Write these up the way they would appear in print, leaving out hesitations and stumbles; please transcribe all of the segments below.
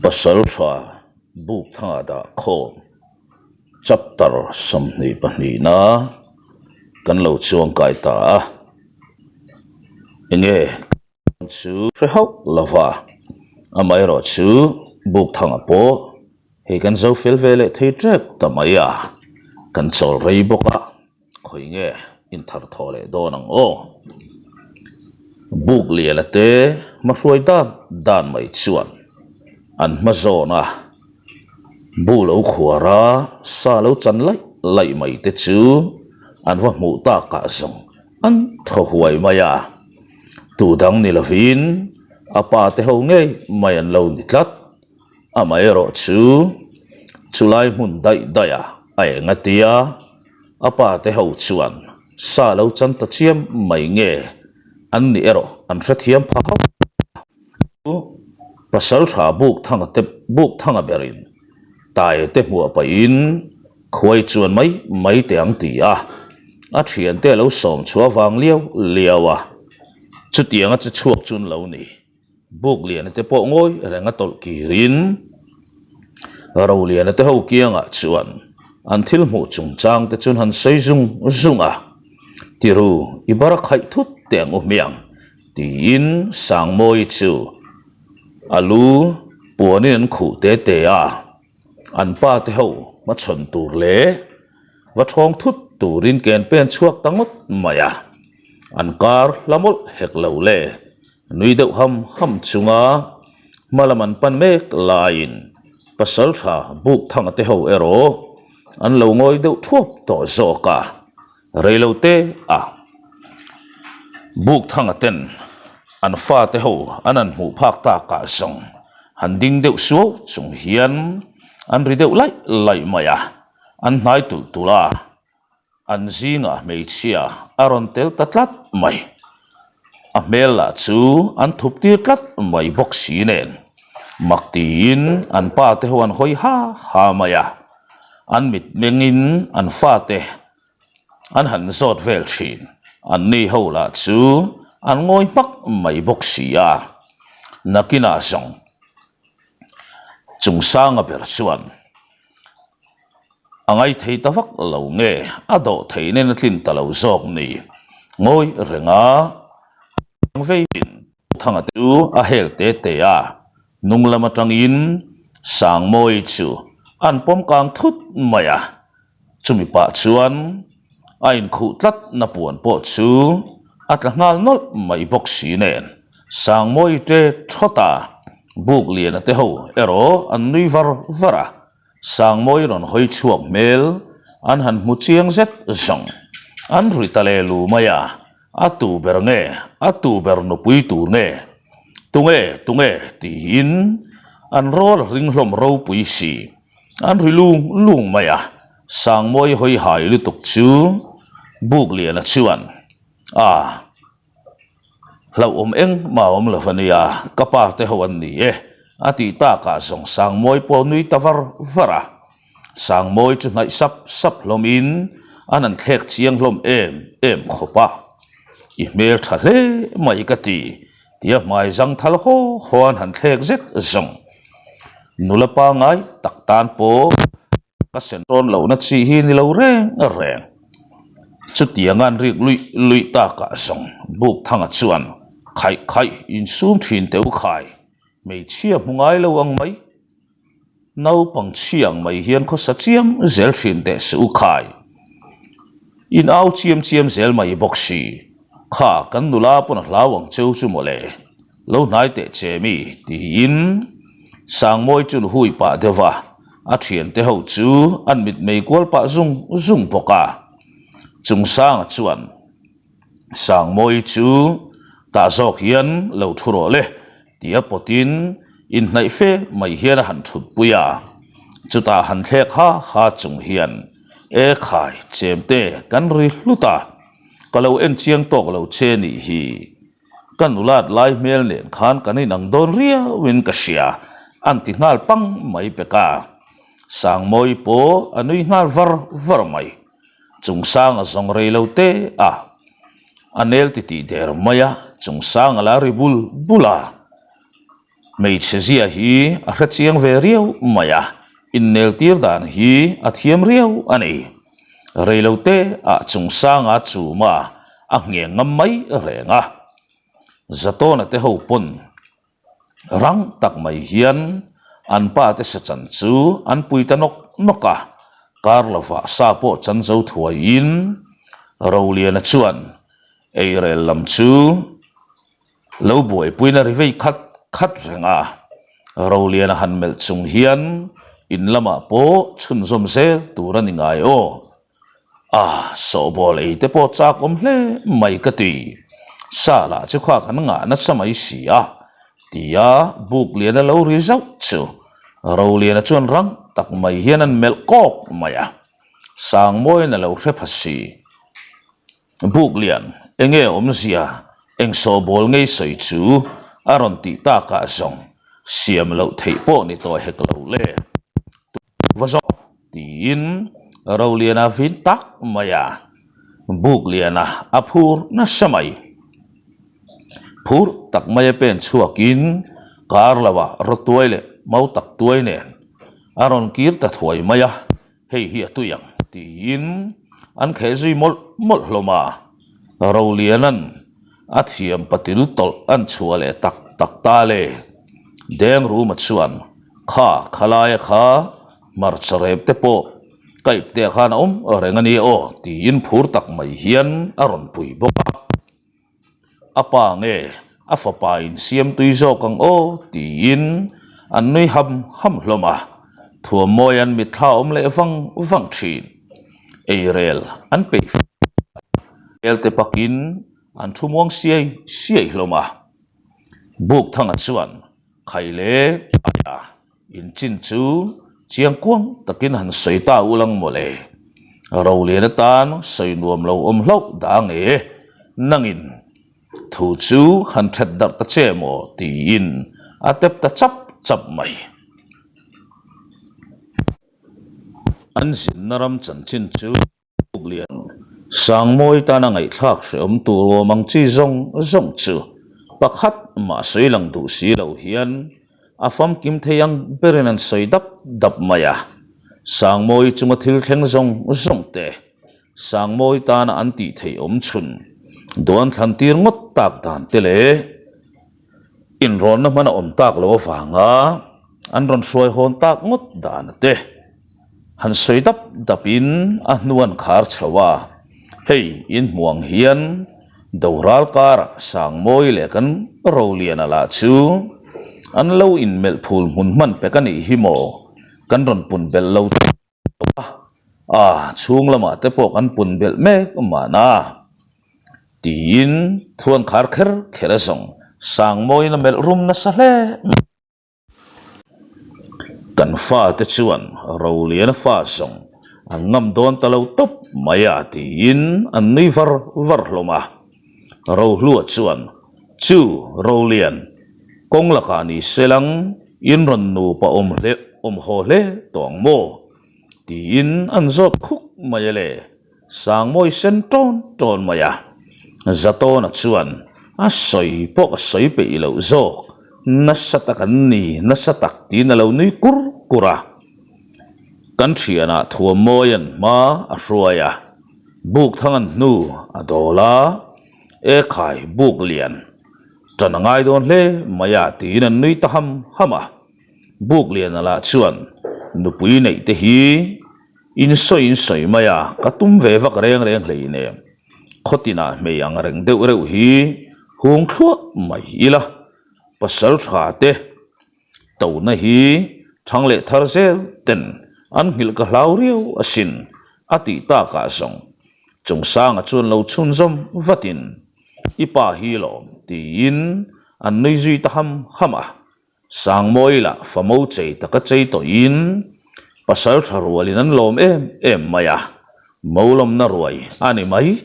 Pasaltha buk thangah dah khawm chapter 22na kan lo chuangkai ta a, enge chu hre hauh lova amaherawhchu buk thangah pawh hei kan zo fel ve leh thei tep ta mai a, kan chawl rei bawk a. Khawi nge inthar thaw leh dawn ang aw? Buk liana te hmahruai dan dan mai chuan an hma zawn a, bu lo khuar a, sa lo chan laih laih mai te chu an va hmuh takah zawng an thaw huai mai a, tu dang ni lovin a pa te ho ngei mai an lo ni tlat. Amaherawhchu chulai hmun daih daih a a eng a tia, a pa te ho chuan sa lo chan ta chiam mai nge an nih erawh an hrethiam pha hauh lo. Pasal tha buk thanga te buk thanga berin tai te hmuah pahin khuai chuan mai mai teh ang ti a, a thiante a lo sawm chhuah vang liau liau a, chutianga che chhuak chu an lo ni. Buk liana te pawh ngawi reng a tawlh kirin Roliana te ho kiangah chuan an thil hmuh chungchang te chuan han sawi zung zung a, Tiru i bar a khaih thut teh ang u hmiang tiin Sangmawii chu a lu puanin an khuh te te a, an pa te ho hmachhawn tur leh va thawng thut turin ken pen chhuak ta ngawt mai a, an kar hla mawlh hek lo le. Nui deuh ham ham chunga hma lam an pan mek laiin pasaltha buk thanga te ho erawh an lo ngawi deuh thuap tawh zawk a, reilo te a buk thanga ten an fate ho an han hmuh phak takah zawng han ding deuh suau chung hian an ri deuh laih laih mai a, an hnai tulh tulh a. An zingah hmeichhia a rawn tel ta tlat mai. A hmel lah chu an thup tir tlat mai bawk si nen. Mak tiin an pa te ho an hawi ha ha mai a. An mitmengin an fate an han zawt vel thin. Anni ho lah chu an ngawi hmak mai bawk si a. Nakinah zawng Chungsanga ber chuan. A ngai thei ta vak lo nge a dawh thei nen a tlin ta lo zawk ni? Ngawi reng a, ang veiin Thanga chu a hel te te a, hnung lam atangin Sangmawii chu an pawm kang thut mai a, chumi pah chuan a inkhuh tlat na puan pawh chu a tla nghal nawlh mai bawk si nen Sangmawii te thawt a, Bukliana te ho erawh an nui var var a. Sangmawi rawn hawi chhuak hmel an han hmu chiang zet zawng. An ri ta le lu mai a, a tu ber nge, a tu ber nupui tur nge, tunge, tunge tiin an rawl a ring hlawm ropui si. An ri lung lung mai a, Sangmawi hawi hai lutuk chu Bukliana chuan a. Hlauhawm engmah a awm lo a nia, ka pa te ho an ni e, a tih takah zawng Sangmawi pawh nui ta var var a. Sangmawi chu hnaih sap sap hlawmin an han thlek chiang hlawm em em khawp a. I hmel tha hle mai ka ti, tia hmai zang thal haw haw an han thlek zet zawng. Nula pangai tak tan pawh. Ka sen rawn lohna chi hi ni lo reng reng. Chutiang an rik luih luih takah zawng Bukthanga chuan khaih khaih insum thin teh u khai, hmeichhia hmu ngai lo ang mai. Naupang chhia ang mai hian khawsa chiam zel thin teh suh u khai. In au chiam chiam zel mai bawk si. Kha kan nula pawn a hlau ang cheu chu mawle. Lo hnai teh che mi tiin Sangmawi chu hui pah deuh va, a thiante ho chu an mitmei kual pah zung zung bawk a. Chungsanga chuan Sangmawi chu tah zawk hian lo thu rawh le tia pawtin inhnaih fe mai hian a han thutpui a, chutah han thlek ha ha chung hian E khai chemte kan ri hlut a, ka lo en chiang tawk lo che nih hi. Ka nulat lai hmel nen khan kan inang dawn riauin ka hria, an ti nghal pang mai pek a. Sangmawi pawh a nui nghal var var mai. Chungsanga zawng rei lo te a, a nel titih der mai a, Chungsanga la ri bul bul a. Hmeichhe zia hi a hre chiang ve riau mai a, inneltir dan hi a thiam riau a ni. Reilote ah chungsanga chuma a ngheng ngam mai reng a. Zatawna te ho pawn rang tak mai hian an pa te sachan chu an pui ta nawk nawk a, kar lovah sa pawh chan zo thuaiin Roliana chuan eirel lam chu lo buaipuina ri vei khat khat reng a, Roliana han melh chung hian in lamah pawh chhunzawm zel tur a ni ngai aw. Ah, sawhbawl ei te pawh chak awm hle mai ka ti. Sa lah chu kha kan ngah nasa mai si a, tia Bukliana lo ri zauh chu Roliana chuan rang tak mai hian an melh kawk mai a, Sangmawiin a lo hre pha si. Buklian, enge awmzia, eng sawhbawl ngei sawi chu a rawn tih takah zawng siam loh theih pawh ni tawh hek lo le. Va zawk tiin Roliana vin tak mai a, Bukliana a phur nasa mai. Phur tak maia pen chhuakin kar loah rawtuai leh mau tak tuai nen a rawn kir ta thuai mai a, hei hi a tui ang tiin an kheh zui mawlh mawlh hlawm a. Roliana'n a thiam patil tawlh an chhuah leh tak tak ta le. Dengruma chuan Kha khalaia kha hmarcha rep te pawh ka ip te khan a awm reng a nia aw tiin phur tak mai hian a rawn pui bawk a. A pa nge a fapa in siam tui zawk ang aw tiin an nui ham ham hlawm a, Thuammawi an mitthla awm leh vang vang thin. Eirel an peih fo a, te pakin an thu muang siai siai hlawm a. Bukthanga chuan Khai leh Tlaia inchin chu chiang kuang takin han sawi ta u lang mawle. Rolian atan sawi nuam lo awm hlauh dah nge nangin thu chu han that darh ta che maw tiin a tep ta chap chap mai. An zinna ram chanchin chu. Lian Sangmawi tana ngaihthlak hrehawm tur awm ang chi zawng zawng chu pakhat mah sawi lang duh si lo hian a famkim thei ang berin an sawi dap dap mai a. Sangmawi chunga thil thleng zawng zawng te Sangmawi tana an tih theih awm chhun duan thlan tir ngawt tak dan te leh inrawnna hman a awm tak loh avanga an rawn hruai hawn tak ngawt dan te. Han sawi dap dap in a hnu an khar chho a, hei in hmuh ang hian Doral karah Sangmawi leh kan Roliana lah chu an lo inmelh phul hmun hman pek a nih hi maw, kan rawn pun belh lo a, a chhung lamah te pawh kan pun belh mek mahna tiin thu an khar kher kher a zawng Sangmawiin a melh rum nasa hle mai. Kan fate chuan Roliana fa zawng an ngam dawn ta lo tawp mai a tiin an nui var var hlawm a. Rohlua chuan, Chu Rolian, kawng lakah ni selang in rawn nupa awm hle awm haw hle tawh ang maw? tiin an zawt khuk mai a le. Sangmawi sen tawn tawn mai a, Zatawna chuan a sawi pawh ka sawi peih loh zawk, nasa tak an ni, nasa tak tiin a lo nui kur kur a. Kan thianah Thuammawia'n hma a hruai a, Bukthanga'n hnu a dawl a, E khai buk lian, ṭan a ngai dawn hle mai a tiin an nui ta ham ham a. Bukliana lah chuan nupui neih te hi In sawi in sawi mai a, ka tum ve vak reng reng hleinem. Khawtinah hmei ang reng deuh reuh hi hung thluah mai ila, pasal tha te tona hi thang leh thar zel ten an nghilh ka hlau riau asin a tih takah zawng Chungsanga chuan lo chhunzawm vatin i pa hi lawm tiin an nui zui ta ham ham a. Sangmawi lah famo chei taka chei tawhin pasal tha rualin an lawm em em mai a, mo lawmna ruai a ni mai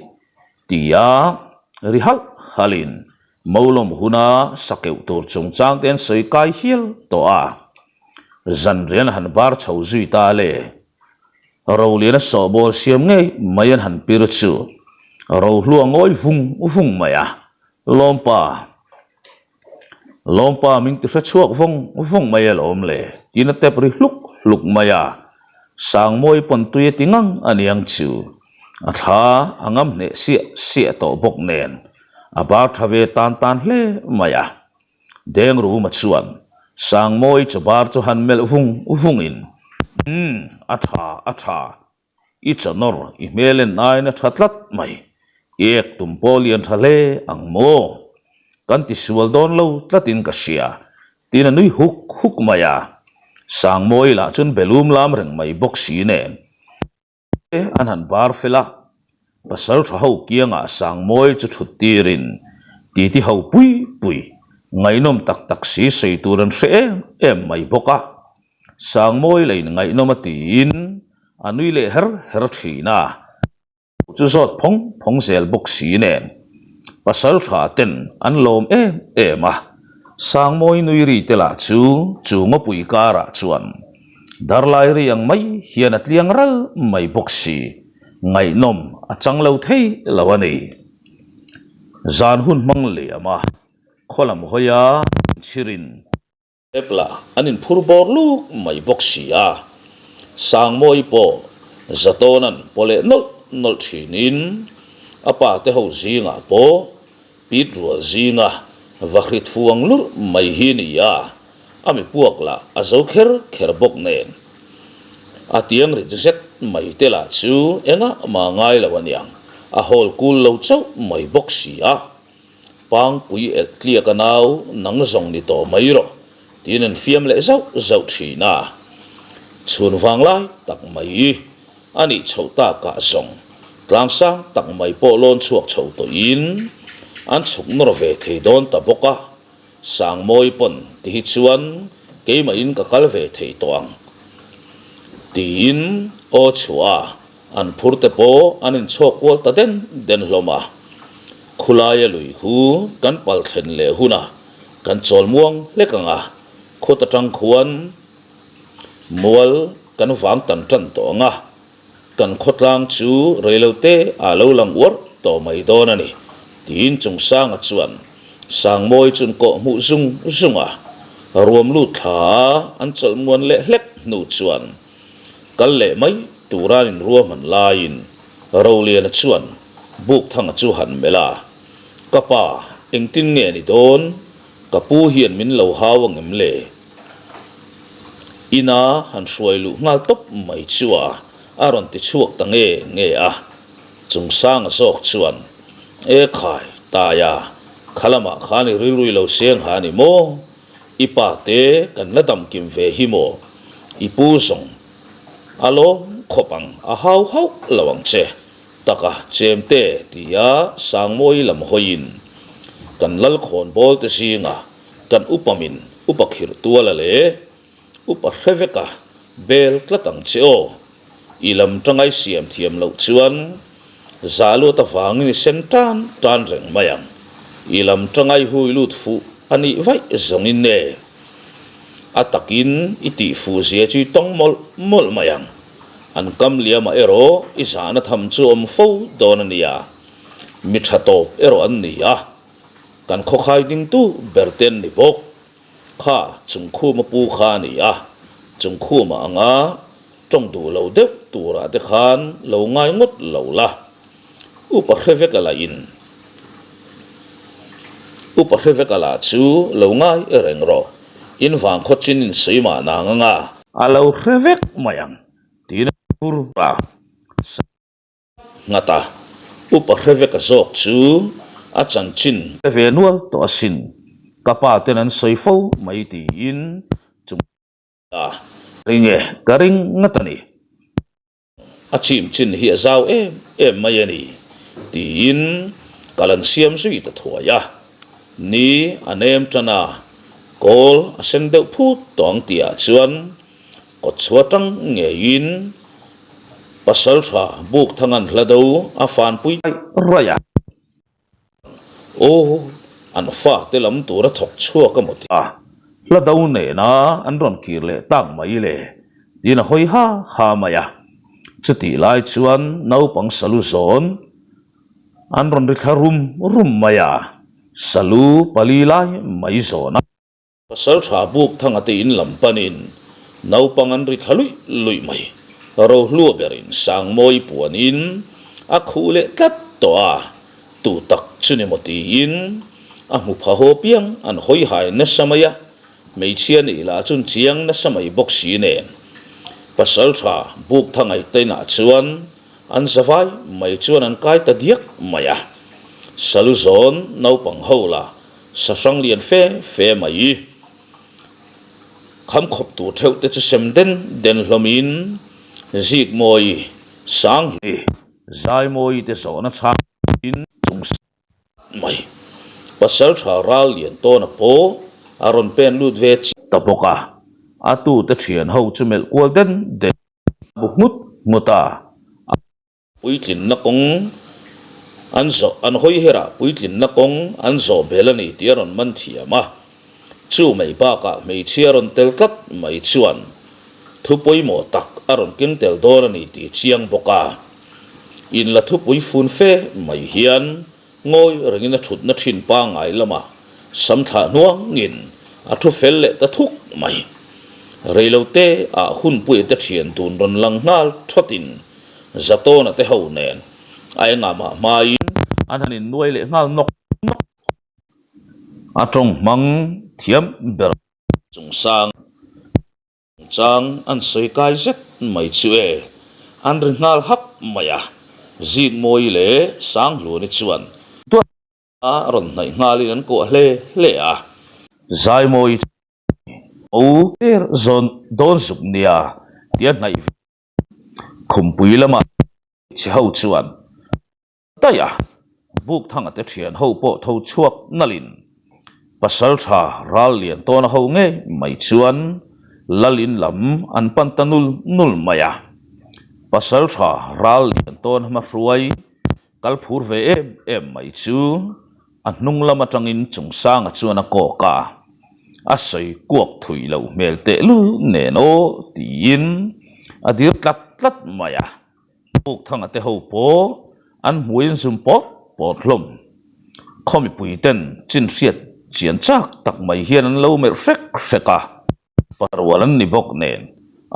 tia ri halh halhin mo lawm huna sakeuh tur chungchang te an sawi kai hial tawh a, zanrian a han bar chho zui ta le. Roliana sawhbawl siam ngei mai an han pir chu Rohlua ngawi vung vung mai a, Lawmpa. Lawmpa min ti hre chhuak vawng vawng mai alawm le, tiin a tep ri hluk hluk mai a. Sangmawi pawn tui a ti ngang a niang chu. A thla a ngam hneh siah siah tawh bawk nen a bar tha ve tan tan hle mai a. Dengruma chuan Sangmawi chu bar chu han melh vung vungin, Umm, a tha, a tha. I chanawr i hmel en aiin a tha tlat mai. I ek tum pawh lian tha hle ang maw? Kan ti sual dawn lo tlatin ka hria, tiin a nui huk huk mai a. Sangmawi lah chuan belum lam reng mai bawk si nen. An han bar fel a, pasal tha ho kiangah Sangmawi chu thut tirin titi ho pui pui, ngaihnawm tak tak si sawi tur an hre em em mai bawk a. Sangmawi lei ngaihnawm a tiin a nui leh her her thin a, chu zawt phawng phawng zel bawk si nen pasal tha ten an lawm em em a, Sangmawi nui ri te lah chu chu ngawpui karah chuan darlai ri ang mai hian a tliang ral mai bawk si, ngaihnawm a chang lo thei lo a ni. Zan hun hmang liam a, khaw lam hawia chhirin. Epla an inphur bawr luk mai bawk si a, Sangmawi pawh Zatawna'n paw leh nawlh nawlh thinin a pa te ho zingah pawh pit rual zinga va hrit fuang lurh mai hi ni a, a mi puak lah a zo kher kher bawk nen. A tiang rit zet mai te lah chu engah mah ngai lo aniang, a hawl kul lo chauh mai bawk si a. Pangpui elh tliak a nau nang zawng ni tawh mai rawh tiin an fiam leh zauh zauh thin a. Chhun vang lai tak mai a nih chhoh takah zawng tlangsang tak mai pawh lawn chhuak chho tawhin an chhuk nawr ve thei dawn ta bawk a. Sangmawi pawn ti hi chuan keimahin ka kal ve thei tawh ang tiin aw chhuah a. An phur te pawh an inchhawk kual ta den den hlawm a, khulaia lui hu kan pal thlen leh hunah kan chawl muang hlek ang a, khawt atang khuan mual kan vang tan tan tawh ang a, kan khawtlang chu reilote ah lo lang uar tawh mai dawn a ni, tiin Chungsanga chuan Sangmawi chun kawh hmuh zung zung a, ruam lut thla a an chawlh muan leh hlek hnu chuan Kal leh mai tura an inruahman laiin Roliana chuan Bukthanga chu han melh a, Ka pa, engtin nge ni dawn? Ka pu hian min lo hau angem le? Ina han hruai luh nghal tawp mai chu a, a rawn ti chhuak ta nge nge a. Chungsanga zawk chuan, E khai, Taia, kha lamah khan i rilru i lo seng ha a ni maw? I pa te kan la dam kim ve hi maw? I pu zawng a lawm khawp ang, a hau hauh lo ang che. Taka chem te tia Sangmawi lam hawiin kan Lalkhawn bawl te zingah kan upa min upa khirh tuala leh upa hre veka bel tlat ang che aw. I lam tangai siam thiam loh chuan za lut avangin i sen tan tan reng mai ang. I lam tangai hui lut fuh a nih vaih zawngin e. A takin i tih fuh zia chu i tawng mawlh mawlh mai ang. An kam liamah erawh i zahna tham chu awm fo dawn a nia. Mi tha tawp erawh an ni a, kan khawkhai dingtu ber te an ni bawk. Kha Chungkhuma pu kha a ni a, Chungkhuma anga tawng duh lo deuh turah te khan lo ngai ngawt lo la. Upa hre vek a la in. Upa hre vek a la chu lo ngai reng rawh. In vang khaw chin in sawi mah nang anga. A lo hre vek mai ang tiin a vur a. Nghat a, upa hre vek a zawk chu a chanchin. Hre ve nual tawh asin, ka pa ten an sawi fo mai tiin chung a ring e, ka ring ngat a ni. A chim chin hi a zau em em mai a ni tiin ka lan siam zui ta thuai a. Ni a nem tan a, kawl a sen deuh phut tawh ang tihah chuan Kawt chhuah tang ngeiin Pasaltha Bukthangan hla do a fanpui raih raih a. Aw, an fate lam tura thawk chhuak a maw ti a, hla do nena an rawn kir leh tak mai le tiin a hawi ha ha mai a. Chutih lai chuan naupang salu zawn an rawn ri thla rum rum mai a, salu pali lai mai zawn a. Pasalṭha buk thanga te in lam panin naupang an ri thla luih luih mai. Rohlua berin Sangmawi puanin a khuh leh tlat tawh a, tu tak chu ni maw tiin a hmu pha haw piang an hawi hai nasa mai a, hmeichhia nih lah chun chiang nasa mai bawk si nen. Pasalṭha buk thanga te inah chuan an zavai mai chuan an kai ta diak mai a, salu zawn naupang ho lah Sahrang lian fe fe mai. Kham khawp tur theuh te chu sem den den hlawmin Zikmawi, Sanghlui, Zaimawi te zawhna chhang in chung mai. Pasaltha ral lian tawna pawh a rawn pen lut ve chiah ta bawk a, a tute thian ho chu melh kual den den a bu nghut nghut a. Puitlinna kawng an zawh, an hawi herah puitlinna kawng an zawh bel a ni tih a rawn man thiam a. Chu mai bakah hmeichhia rawn tel tlat mai chuan thu pawimawh tak a rawn keng tel dawn a ni tih chiang bawk a. Inla thupui fun fe mai hian Ngawi rengin a thutna thin pangngai lamah sam thlah hnuangin a thu fel leh ta thuk mai. Reilote ah hunpuia te thian tun rawn lang nghal thawtin Zatawna te ho nen a engah mah hmain an han innuai leh nghal nawk nawk. A tawng hmang thiam ber chungchang. Chang an sawi kai zet mai chu e, an ri nghal hak mai a, Zikmawi leh Sanghluni chuan tuat a rawn hnaih nghalin an kuah hle hle a. Zaimawi chu o ber zawn dawn zuk nia tia hnaih ve khumpui lamah hmeichhe ho chuan Daih a, Bukthanga te thian ho pawh tho chhuak nalhin Pasaltha ral lian tawna ho ngei mai chuan Lalin lam an pan ta nul nul mai a. Pasaltha ral lian tawn hma hruai kal phur ve em em mai chu a hnung lam atangin Chungsanga chuan a kawk a, a sawi kuak thui loh hmel tehlul nen aw tiin a dir tlat tlat mai a. Bukthanga te ho pawh an hmuiin zum pawt pawt hlawm. Khaw mipui ten chin hriat chian chak tak mai hian an lo melh hrek hrek a, parual an ni bawk nen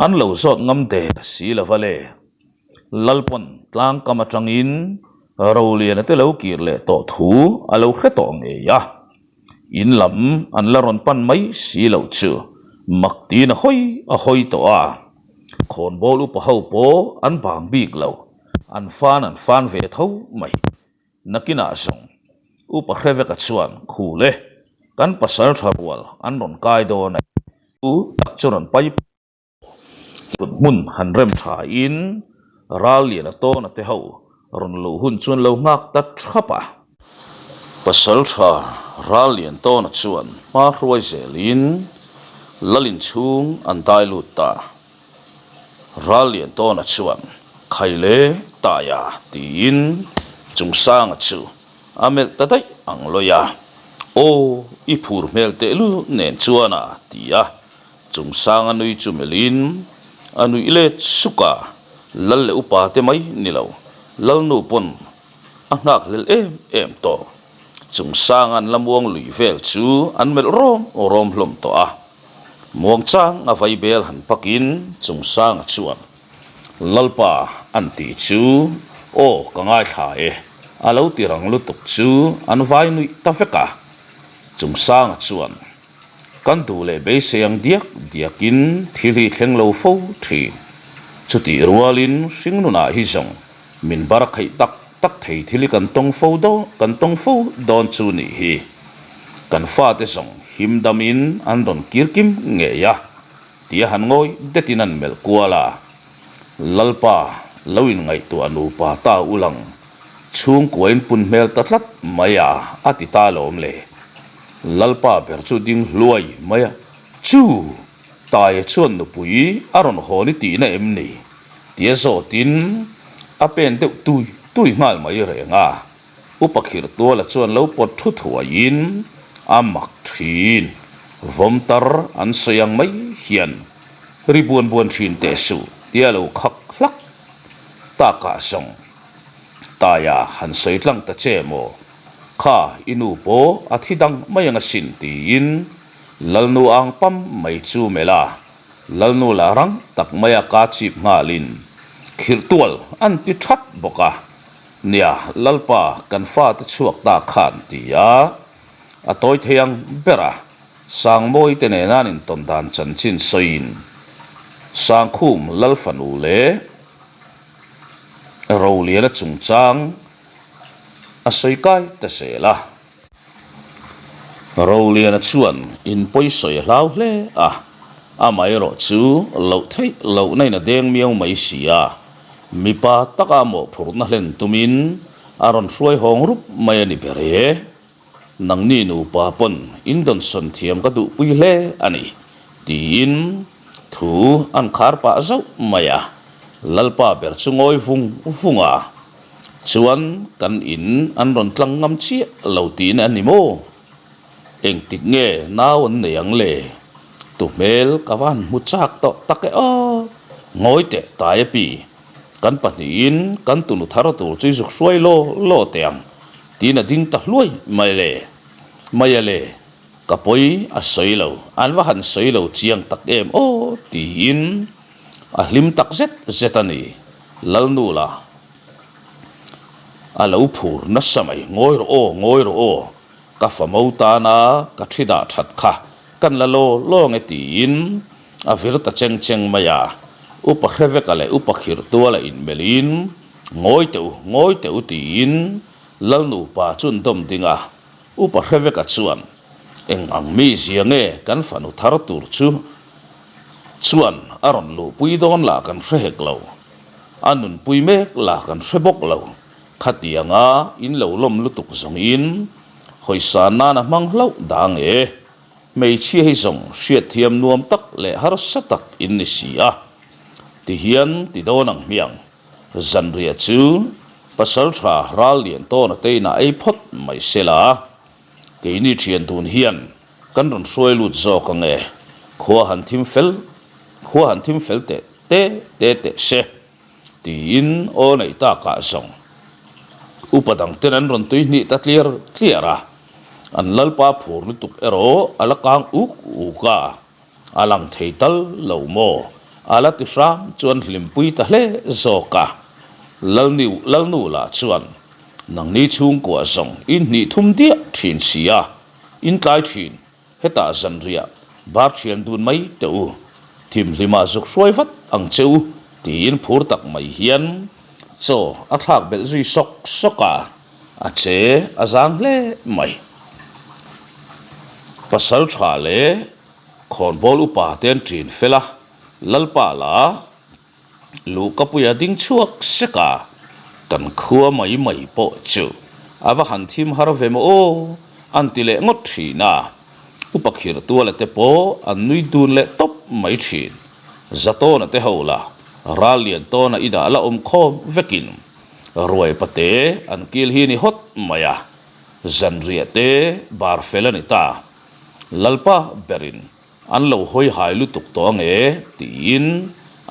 an lo zawt ngam der si lo va le. Lalpawn tlangkam atangin Roliana te lo kir leh tawh thu a lo hre tawh ngei a, in lam an la rawn pan mai si loh chu mak tiin a hawi a hawi tawh a. Khawnbawl upa ho pawh an bang bik lo, an fan an fan ve tho mai. Nakinah zawng upa hre veka chuan khul e, kan pasal tha rual an rawn kai dawn e, chu tak chu rawn pai Kut hmun han rem tha in ral lian a tawn a te ho rawn luh hun chuan lo nghak ta thap a. Pasal tha ral lian tawn a chuan hma hruai zel in lal in chhung an dai lut ta. Ral lian tawn a chuan khai le tai a tiin Chungsanga chu a melh ta daih ang lawi a. Aw i phur hmel tehlul nen chuan a ti a. Chungsanga nui chu melhin a nuih let suk a, Lal leh upa te mai ni lo, Lalnu pawn a nghak hlel em em tawh. Chungsanga an la muang lui vel chu an melh rawm rawm hlawm tawh a. Muangchang a vaibel han pakin Chungsanga chuan, Lalpa an tih chu aw ka ngaithla e, a lo ti rang lutuk chu an vai nuih ta vek a. Chungsanga chuan, Kan duh leh beisei ang diak diakin thil hi thleng lo fo thin. Chutih rualin hringnunah hi zawng min bar kheih tak tak thei thil hi kan tawng fo dawn kan tawng fo dawn chu nih hi. Kan fate zawng him damin an rawn kir kim ngei a, tia han ngawi detin an melh kual a. Lalpa lo inngaihtuah nupa ta ulang chhungkuain pun hmel ta tlat mai a, a ti ta lawm le. Lalpa ber chu ding hluai mai a, Chu! Taia chuan nupui a rawn haw ni tihna em ni? tia zawtin a pen deuh tui tui nghal mai reng a. Upa Khirhtuala chuan lo pawt thu thuaiin a mak thin. Vawm tar an sawi ang mai hian ri buan buan thin teh suh tia lo khak hlak takah zawng Taia han sawi tlang ta che maw? Kha i nu pawh a thi dang mai ang asin tiin. Lalnu ang pam mai chu melh a, Lalnu lah rang tak maia ka chip nghalin khirh tual an ti that bawk a. Nia, Lalpa kan fate chhuak ta khan ti a, a tawi thei ang ber a, Sangmawi te nena an intawn dan chanchin sawiin Sangkhum Lalfanu leh Roliana chungchang a sawi kai ta zel a. Roliana chuan in pawisawi a hlau hle a, amaherawh chu loh theih lohna in a deng miau mai si a, mipa taka mawhphurhna hlen tumin a rawn hruai hawng rup mai a ni ber e. Nangni nupa pawn in dawnsawn thiam ka duhpui hle a ni, tiin thu an khar pah zauh mai a, Lalpa ber chu ngawi vung vung a. Chuan kan in an rawn tlang ngam chiah lo tiin a ni maw? Engtik nge nau an nei ang le? Tu hmel ka van hmu chak tawh tak e aw! Ngawi teh tai a pi, kan pahnihin kan tunu thar tur chu i zuk hruai law law teh ang tiin a ding ta hluai mai le. Mai a le, ka pawi a sawi lo, an va han sawi lo chiang tak em aw tiin A hlim tak zet zet a ni, Lalnula. A lo phur nasa mai, Ngawi rawh aw, ngawi rawh aw, ka famo tana ka thi dah that kha kan la law law nge tiin a vir ta cheng cheng mai a. Upa Hreveka leh Upa Khirhtuala inmelhin, Ngawi teh u, ngawi teh u tiin Lalnupa chu an dawm ding a. Upa Hreveka chuan, Eng ang mizia nge kan fanu thar tur chu Chuan a rawn luhpui dawn lah kan hre hek lo, a nunpui mek lah kan hre bawk lo. Khatianga in lo lawm lutuk zawngin hawisan nan a hmang hlauh dang e. Hmeichhia hi zawng hriatthiam nuam tak leh harsa tak in ni si a. Tihian ti dawn ang hmiang. Zanriah chu Pasaltha Rallian tawna te inah ei phawt mai sela. Keini thian dun hian Kan rawn hruai lut zawk ang e, khua han thim fel, khua han thim fel teh te te teh se, tiin aw neih takah zawng upa dangten an rawn tui hnih ta tliar tliar a, an lalpa phur lutuk erawh a la kang uk uk a, a lang thei tal lo maw? A la ti hram chuan hlimpui ta hle zawk a, Lalnu Lalnu lah chuan nangni chhungkua zawng in hnih thum diah thin si a, In tlai thin, hetah zanriah bar thian dun mai teh u, thimhlimah zuk hruai vat ang che u tiin phur tak mai hian chaw a thlak belh zui sawk sawk a, a che a zang hle mai. Pasal tha leh khawnbawl upa te an ṭin fel a, Lalpa lah Luhkapuia ding chhuak sek a, kan khua mai mai pawh chu a va han thim har ve maw aw an ti leh ngawt thin a, Upa Khirhtuala te pawh an nui dun leh tawp mai thin. Zatawna te ho la Ralliantawna inah la awm khawm vekin ruai pate an kil hi ni hawt mai a, zanriah te bar fel a ni ta. Lalpa berin An lo hawi hai lutuk tawh ang e, tiin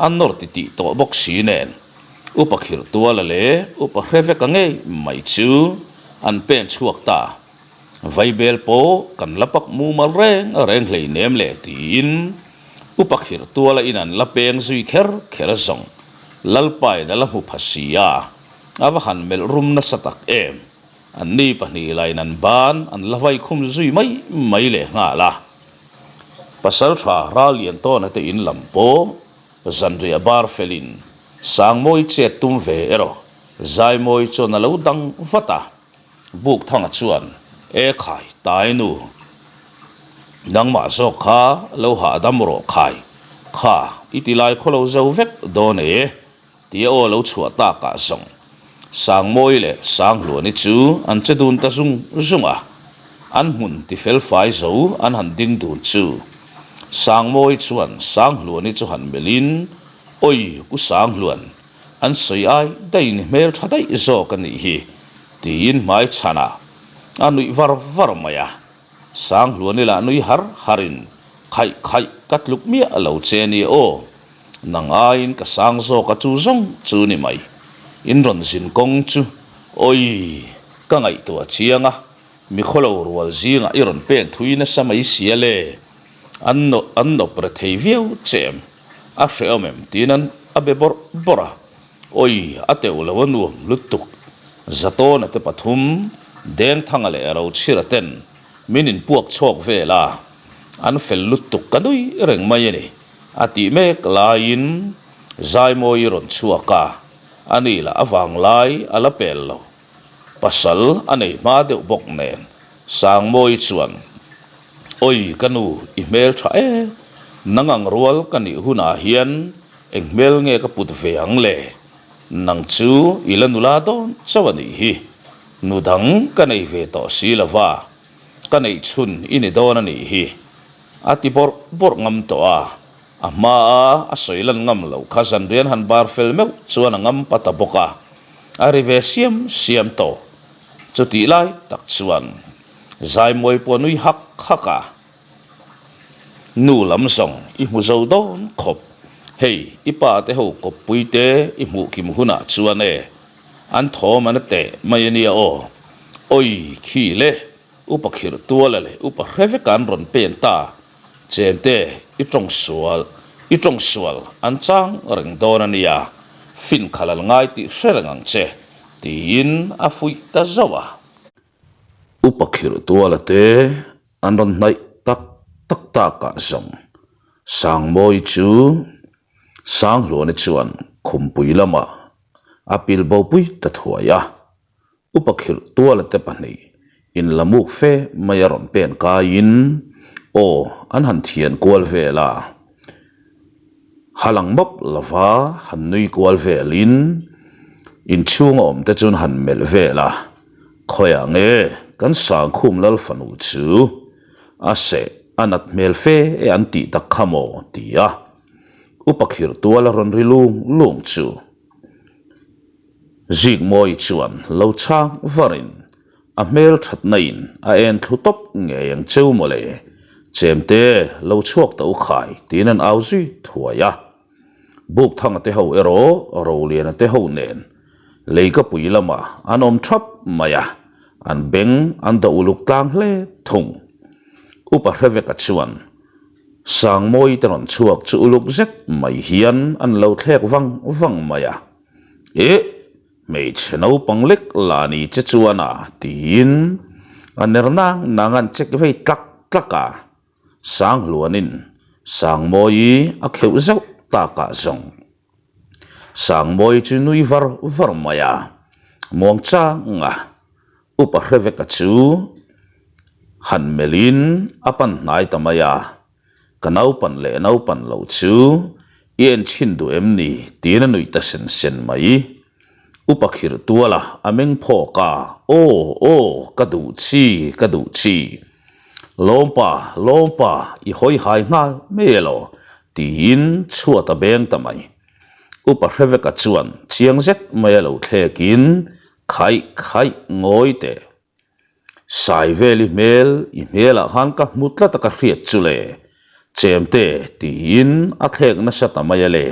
an nawr ti tih tawh bawk si nen, Upa Khirhtuala leh Upa Hreveka ngei mai chu an pen chhuak ta. Vaibel pawh kan la pak mumal reng reng hleinem le, tiin Upa Khirhtuala in an la peng zui kher kher zawng Lalpain a la hmu pha si a, a va han melh rum nasa tak em. Anni pahnih lain an ban an la vai khum zui mai mai leh nghal a. Pasaltha Ralliantawna te in lam pawh zanriah bar felin Sangmawi chet tum ve erawh Zaimawi chuan a lo dang vat a. Bukthanga chuan, E khai, tai nu, nangmah zawk kha lo hahdam rawh khai, kha i ti lai khaw lo zo vek dawn e, Tia aw lo chhuah takah zawng Sangmawi leh Sanghluani chu an che dun ta zung zung a, an hmun ti fel fai zo an han ding dun chu. Sangmawi chuan Sanghluani chu han melhin, Awi U Sanghluan, an sawi ai daihin i hmel tha daih zawk a nih hi, tiin hmai chhanah a nuih var var mai a. Sanghluani lah nui har harin, Khaih khaih, ka tluk miah lo che nia aw. Nang aiin ka sang zawk a chu zawng chu ni mai. In rawn zin kawng chu awii ka ngaihtuah chiang a, mi khawlo rual zingah i rawn pen thui nasa mai sia le. An an nawp re thei viau che em? A hrehawm em? tiin an a be bawrh bawrh a. Awi, a teuh lo a nuam lutuk. Zatawna te pathum, Dengthanga leh Rochhira ten min inpuak chhawk vel a, an fel lutuk ka nui reng mai a ni, a tih mek laiin Zaimawi rawn chhuak a, ani lah a vanglai a la pel lo. Pasal a nei hma deuh bawk nen Sangmawi chuan, Awi ka nu, i hmel tha e, nang ang rual ka nih hunah hian eng hmel nge ka put ve ang le? Nang chu i la nula dawn chauh a nih hi, nu dang ka nei ve tawh si lo va, ka neih chhun i ni dawn a nih hi, a ti bawrh bawrh ngam tawh a. A hmaa a sawi lan ngam loh kha zanrian han bar fel meuh chuan a ngam pa ta bawk a, a ri ve siam siam tawh. Chutih lai tak chuan Zaimawi pawh a nui hak hak a, Nu lam zawng i hmu zo dawn khawp, hei i pa te ho kawppui te i hmuh kim hunah chuan e, an thawm an a teh mai a nia aw. Awi khi le, upa khirh tuala leh upa hre vek an rawn pen ta. Chente, i tawng sual, i tawng sual an chang reng dawn a nia, fin khalh an ngai tih hre reng ang che, tiin a fuih ta zauh a. Upa khirh tuala te an rawn hnaih tak tak takah zawng Sangmawi chu Sanghluani chuan khumpui lamah a pilbopui ta thuai a. Upa khirh tuala te pahnih in la muk fe mai a rawn pen kaiin aw an han thian kual vel a, ha lang mawp lova han nui kual velin inchhunga awm te chuan han melh vel a, khawiah nge kan Sangkhum lal fanu chu a seh a nat hmel fe e an tih tak kha maw ti a, upa khirh tuala rawn ri lung lung chu. Zikmawi chuan lo chhang varin a hmel thatna in a en thlu tawp ngei ang cheu mawle, chemte lo chhuak ta u khai tiin an au zui thuai a. Bukthanga te ho erawh Roliana te ho nen leikapui lamah an awm thap mai a, an beng an dah uluk tlang hle thung. Upa Hreveka chuan Sangmawi te rawn chhuak chu uluk zet mai hian an lo thlek vang vang mai a. Eh! Hmeichhe naupang lek la ni che chuan a tiin a ner nang nang an check vei tlak tlak a. Sanghluanin Sangmawi a kheuh zauh takah zawng Sangmawi chu nui var var mai a, muang chang a Upa Hreveka chu han melhin a pan hnai ta mai a. Ka naupan leh naupan lo chu i en chhin duh em ni? tiin a nuih ta sen sen mai. Upa khirh tuala a meng phawk a, Aw, aw, ka duh chi, ka duh chi. Lawmpa, lawmpa, i hawi hai nghal mai elaw? tiin chhuat a beng ta mai. Upa Hreveka chuan chiang zet mai a lo thlekin, Khaih, khaih, ngawi teh. Saivel i hmel, i hmelah khan ka hmu tlat a ka hriat chu le, Chemte tiin a thlek nasa ta mai a le.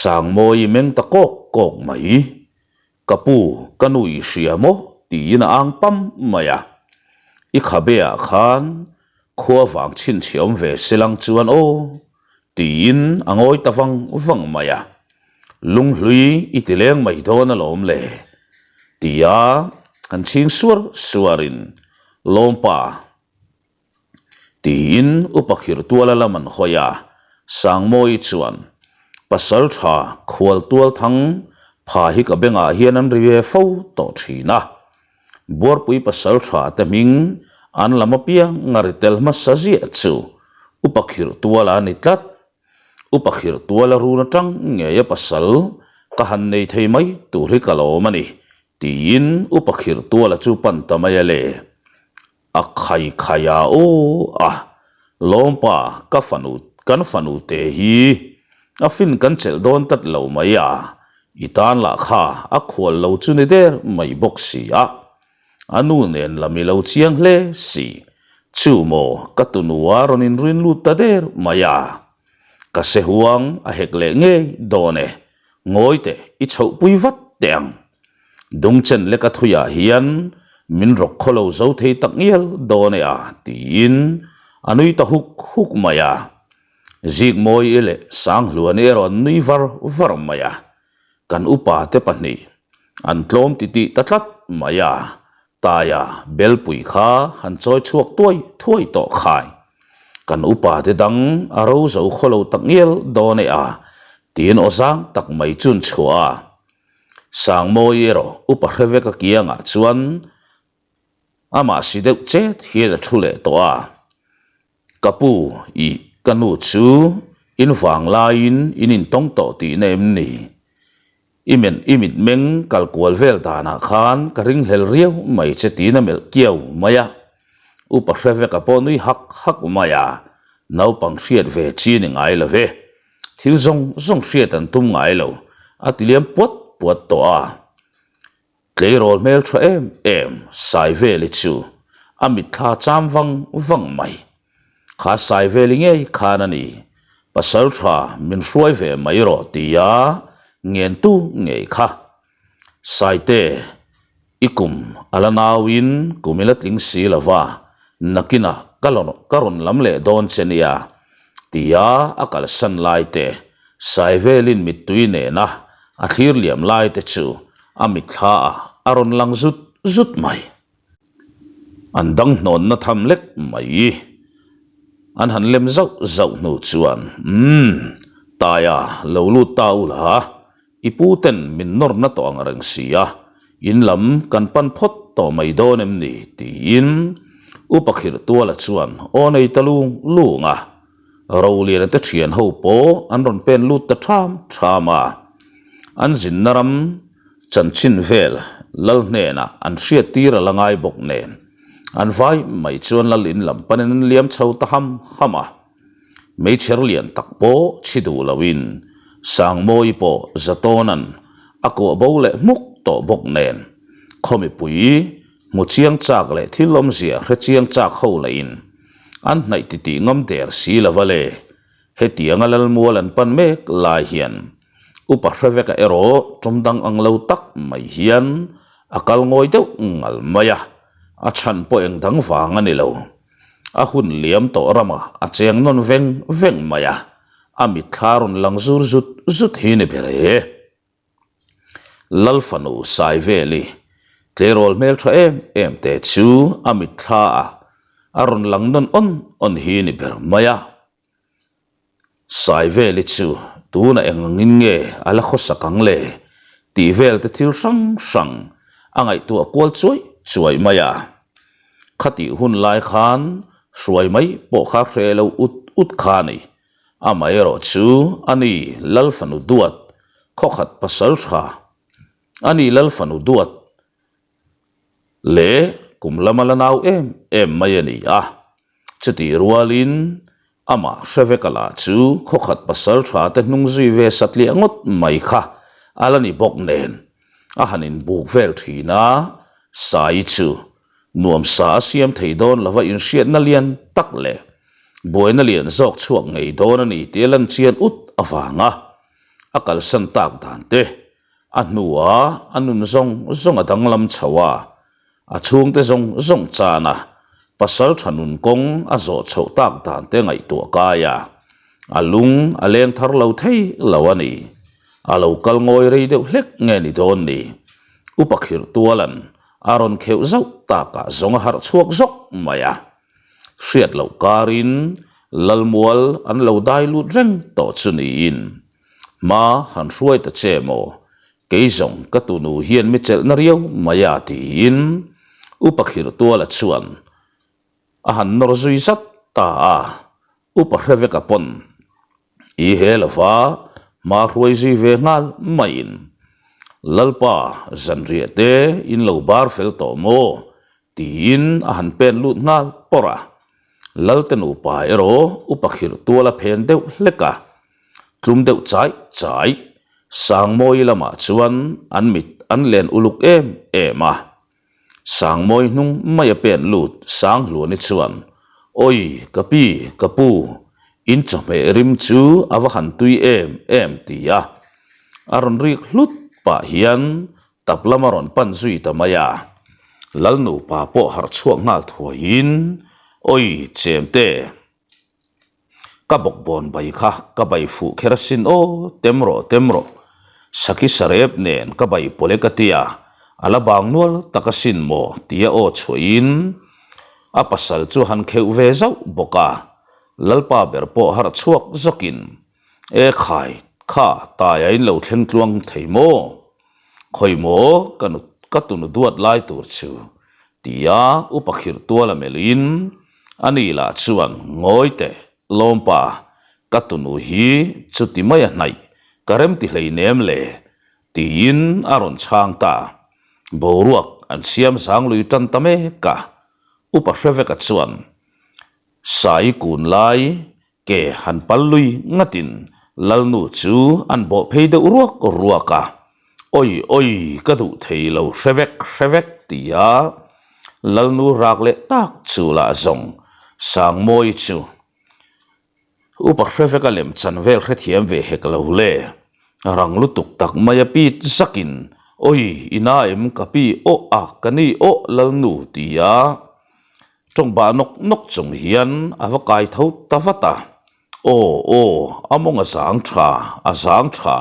Sangmawi i meng ta kawk kawk mai. Ka pu, ka nu i hria maw? tiin a ang pam mai a. I khabe ah khan khua vang chhinchhiah awm ve se lang chuan aw. Tiin a ngawi ta vang vang mai a, Lunghlui i ti leng mai dawn alawm le, tia han chhing suar suarin Lawmpa tiin Upa Khirhtuala lam an hawi a, Sangmawi chuan Pasal tha khual tual thang pha hi ka bengah hian an ri ve fo tawh thin a, Buarpui pasal tha te hming an lam apiang a ri tel hmasa ziah chu Upa Khirh Tuala a ni tlat. Upa Khirh Tuala run atang ngei a pasal ka han nei thei mai tur hi ka lawm a ni tiin Upa Khirh Tuala chu pan ta mai a le. A khai khai a aw a, Lawmpa ka fanu kan fanu te hi a fin kan chelh dawn tlat lo mai a, i tan lah kha a khual lo chu ni der mai bawk si a, a nu nen lam i lo chiang hle si, chu maw ka tunua rawn inrin lut ta der mai a, ka se huang a hek leh ngei dawn e, ngawi teh i chhohpui vat teh ang. Dungchen leka thuiah hian min rawk khaw lo zo thei tak ngial dawn e a, tiin A nui ta huk huk mai a. Zikmawii leh Sanghluani erawh an nui var var mai a. Kan upa te pahnih an tlawm titih ta tlat mai a, Taia belpui kha han chawi chhuak tuai thuai tawh khai. Kan upa te dang a ro zo khaw lo tak ngial dawn e a, tiin aw zang tak mai chun chhuah a. Sangmawi erawh upa hre vek a kiangah chuan Amah si deuh chet hian a thu leh tawh a, Ka pu, ih, ka nu chu in vang laiin in intawng tawh tihna em ni? I men, i mitmeng kal kual vel danah khan ka ringhlel riau mai che tiin a melh kiau mai a. Upa hre veka pawh nui hak hak mai a, naupang hriat ve chi ni ngai lo ve. Thil zawng zawng hriat an tum ngai lo, a ti liam puat puat tawh a. Tleirawl hmel tha em em Saiveli chu a mitthla cham vang vang mai. Kha Saiveli ngei khan a ni, pasal tha min hruai ve mai rawh tia ngentu ngei kha. Saite, i kum a la nauin kum i la tling si lo va, nakinah ka ka rawn lam leh dawn che nia tia a kalsan lai te, Saivelin mittui nena a thlir liam lai te chu a mitthla ah a rawn lang zut zut mai. An dang hnawnna tham lek mai. An han lem zauh zauh hnu chuan, Umm, Taia lo lut ta u la, i pu ten min nawrna tawh ang reng si a, in lam kan pan phawt tawh mai dawn em ni? tiin Upa Khirhtuala chuan aw nei ta lung lung a. Roliana te thian ho pawh an rawn pen lut ta ṭham ṭham a, an zinna ram chanchin vel lal hnenah an hriattir a la ngai bawk nen an vai mai chuan lal in lam panin an liam chho ta ham ham a. Meichher lian tak pawh chhi duh loin Sangmawii pawh Zatawna'n a kuah bo leh hmuk tawh bawk nen khaw mipui hmu chiang chak leh thil awmzia hre chiang chak ho lahin an hnaih titih ngam der si lo va le. Hetianga Lalmual an pan mek lai hian Upa Hreveka erawh ṭawm dang ang lo tak mai hian a kal ngawi deuh ngal mai a, a chhan pawh eng dang vang a ni lo. A hun liam tawh ramah a cheng nawn veng veng mai a, a mitthla rawn lang zur zut zut hi ni ber e. Lalfanu Saiveli tleirawl hmeltha em em te chu a mitthla ah a rawn lang nawn awn awn hi ni ber mai a. Saiveli chu tunah eng angin nge a la khawsak ang le tih vel te thil hrang hrang a ngaihtuah kual chuai chuai mai a. Khatih hun lai khan hruai mai pawh kha hre lo ut ut kha a ni. Amaherawh chu a ni Lal fanu duat khawkhat pasal tha a ni Lal fanu duat leh kum lama la nau em em mai a ni a. Chutih rualin amah hre vek a lah chu khawkhat pasal tha te hnung zui ve satliah ngawt mai kha a la ni bawk nen a han inbuk vel thin a, Sai chu nuamsa a siam thei dawn lova inhriatna lian tak leh buaina lian zawk chhuak ngei dawn a ni tih a lan chian ut avanga a kalsan tak dan te, a hnua a nun zawng zawng a danglam chho a, a chhungte zawng zawng chana pasal tha nun kawng a zawh chhoh tak dan te ngaihtuah kai a, a lung a leng thar lo thei lo a ni. A lo kal ngawi rei deuh hlek nge ni dawn ni? Upa Khirhtuala'n a rawn kheuh zauh takah zawng a harh chhuak zawk mai a. Hriat loh karin Lalmual an lo dai lut reng tawh chu niin, Hma han hruai ta che maw? Kei zawng ka tunu hian mi chelhna riau mai a tiin Upa Khirhtuala chuan a han nawr zui zat ta a. Upa Hreveka pawn i he lova hma hruai zui ve nghal maiin, Lalpa zanriah te in lo bar fel tawh maw? tiin a han pen lut nghal pawrh a. Lalte nupa erawh upa khirh tual a phen deuh hlek a, tlum deuh chai chai Sangmawi lamah chuan an mit an len uluk em em a. Sangmawi hnung mai a pen lut Sanghluani chuan, Awi, ka pi, ka pu, in chawhmeh rim chu a va han tui em em ti a. A rawn rik hlut pah hian tap lam a rawn pan zui ta mai a. Lal nupa pawh harh chhuak nghal thuaiin. Awi chemte, ka bawkbawn bai kha ka bai fuh kher asin aw, tem rawh tem rawh, Saki sarep nen ka bai pawlh e ka tia, a la bang nual tak asin maw tia aw chhuahin a pasal chu han kheuh ve zauh bawk a, Lalpa ber pawh harh chhuak zawkin E khai, kha taia in lo thleng tluang thei maw? Khawi maw ka nu ka tunu duat lai tur chu? Tia upa khirh tual a melhin a ni lah chuan ngawi teh lawmpa ka tunu hi chuti mai a hnaih ka rem ti hleinem le tiin a rawn chhang ta. Boruak an siam zang lui tan ta mek a, upa hre veka chuan Sai kun lai Ke han pal lui ngatin Lalnu chu an bawh phei deuh ruak ruak a, Awi awi ka duh thei lo hre vek hre vek tia Lalnu rak leh tak chu lah zawng Sangmawi chu upa hre vek a lem chan vel hrethiam ve hek lo le, rang lutuk tak mai a pit zakin Awi i na em ka pi awh a ka ni awh Lalnu tia Tawng bah nawk nawk chung hian a va kai tho ta vat a, Aw, aw, a mawng a zang tha, a zang tha,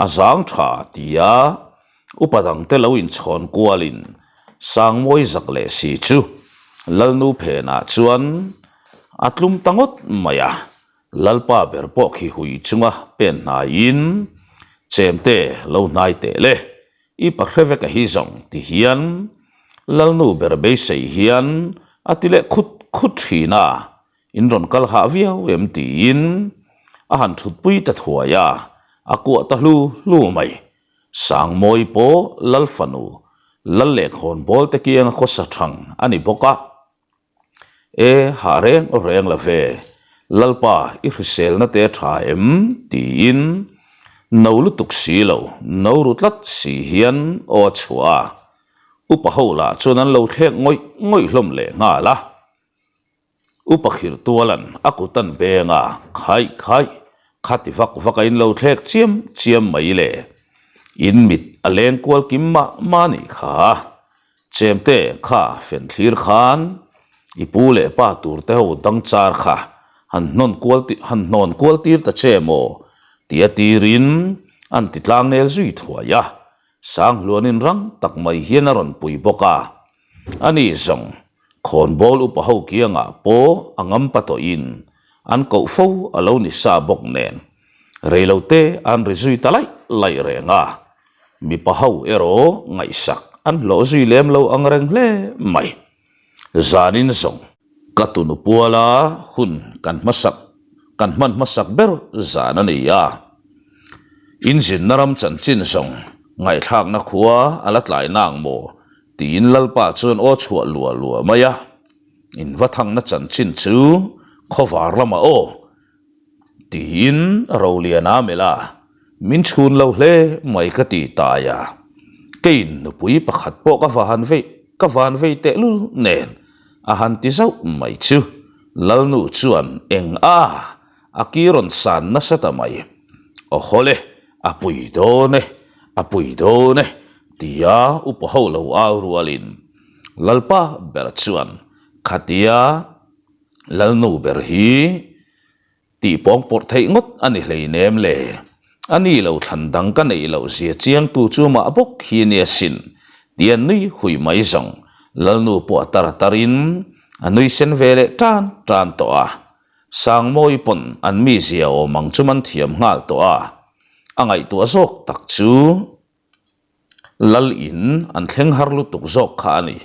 a zang tha, tia upa dangte lo inchhawn kualin Sangmawi zak leh si chu Lalnu phenah chuan a tlum ta ngawt mai a, Lalpa ber pawh khi hui chunga pen hnaiin Chemte lo hnai teh le, I pa hre vek a hi zawng ti hian Lalnu ber beisei hian a ti leh khut khut thin a, in rawn kal hah viau em tiin a han thutpui ta thuai a, a kuah ta hlu hlu mai. Sangmawi pawh Lal fanu Lal leh khawnbawl te kianga khawsa thang a ni bawk a. E hah reng reng la ve, Lalpa i hriselna te tha em? tiin no lutuk si lo, no ru tlat si hian aw a chhuah a. Upa ho lah chuan an lo thlek ngawih ngawih hlawm leh nghal a. Upa Khirhtuala'n a kut an beng a, Khaih khaih, khati vak vak a in lo thlek chiam chiam mai le, in mit a leng kual kim mah mah nih kha. Chemte kha fen thlir khan i pu leh pa tur te ho dang char kha han hnawn kual han hnawn kual tir ta che maw tia tirin an ti tlang nel zui thuai a, Sanghluanin rang tak mai hian a rawn pui bawk a, ani zawng khawnbawl upa ho kiangah pawh a ngam pa tawhin an koh fo a lo ni sa bawk nen reilote an ri zui ta laih laih reng a. Mipa ho erawh ngaihsak an hlawh zui lem lo ang reng hle mai. Zanin zawng. Ka tunu puala hun kan hmasak kan hman hmasak ber zan a ni a. Inzinna ram chanchin zawng ngaihthlakna khua a la tlai nang maw tiin Lalpa chuan aw chhuah luah luah mai a. In va thangna chanchin chu khawvar lamah aw. Tiin Roliana melh a, Min chhun lo hle mai ka ti tai a, keiin nupui pakhat pawh ka van vei ka van vei tehlul nen a han ti zauh mai chu Lalnu chuan eng a a ki rawn san nasa ta mai. Aw hawle, a pui dawn e, a pui dawn e tia upa ho lo au rualin Lalpa ber chuan khatia Lalnu ber hi tih pawng pawrh theih ngawt a ni hleinem le. A ni lo thlan dang ka neih loh zia chiangtu chu mah bawk hi a nia sin tia nui hui mai zawng Lalnu pawh a tar a tarin a nui sen ve leh tan tan tawh a. Sangmawi pawn an mizia awm ang chu man thiam nghal tawh a. A ngaihtuah zawk tak chu. Lal in an thleng har lutuk zawk kha a ni.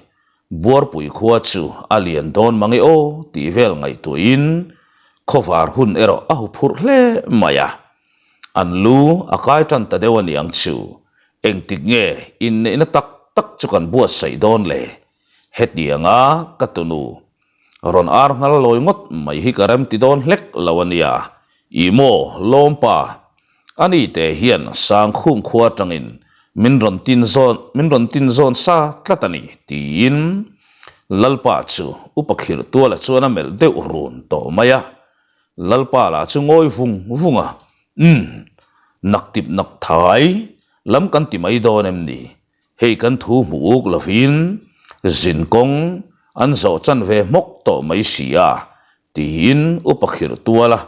Buarpui khua chu a lian dawn mang e aw tih vel ngaihtuahin khawvar hun erawh a hu phurh hle mai a. An lu a kai tan ta deuh a niang chu. Engtik nge inneihna tak tak chu kan buatsaih dawn le? Hetianga ka tunu rawn ar nghal lawi ngawt mai hi ka remti dawn hlek lo a nia. Ih maw, Lawmpa, ani te hian Sangkhum khua atangin min rawn tin zawn min rawn tin zawn sa tlat a ni, tiin Lalpa chu Upa Khirhtuala chuan a melh deuh run tawh mai a. Lalpa lah chu ngawi vung vung a, Umm, nak tip nak thai lam kan ti mai dawn em ni? Hei kan thu hmu uk lovin zin kawng an zawh chan ve hmawk tawh mai si a, tiin Upa Khirh tuala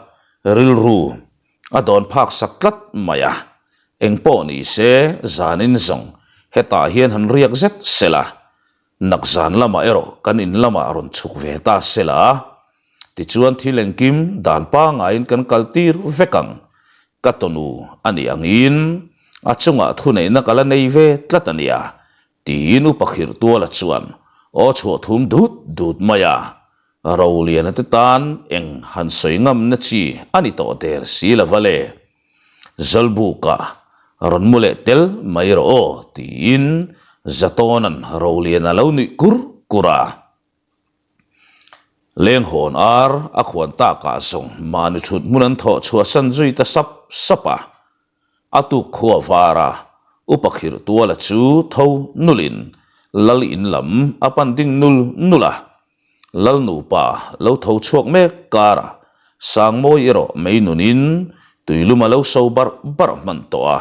rilru a dawn phak sak tlat mai a. Eng pawh ni se, zanin zawng hetah hian han riak zet sela, nak zan lamah erawh kan in lamah rawn chhuk ve ta sela, tichuan thil engkim dan pangaiin kan kal tir vek ang. Ka tawnu a nih angin a chungah thuneihna ka la nei ve tlat a nia, Tiin Upa Khirhtuala chuan aw chhuah thum dut dut mai a, Roliana te tan eng han sawi ngamna chi a ni tawh der si lo va le. Zawlbuka rawn mu leh tel mai rawh aw tiin Zatawna'n Roliana lo nuih kur kur a. Lenghawn ar a khuan takah zawng mahni thut hmun an thawh chhuahsan zui ta sap sap a. A tuk khua var a, Upa Khirhtuala chu tho nulin Lal in lam a pan ding nul nul a. Lal nupa lo tho chhuak mek karah Sangmawi erawh mei nunin tuilum a lo so barh barh hman tawh a.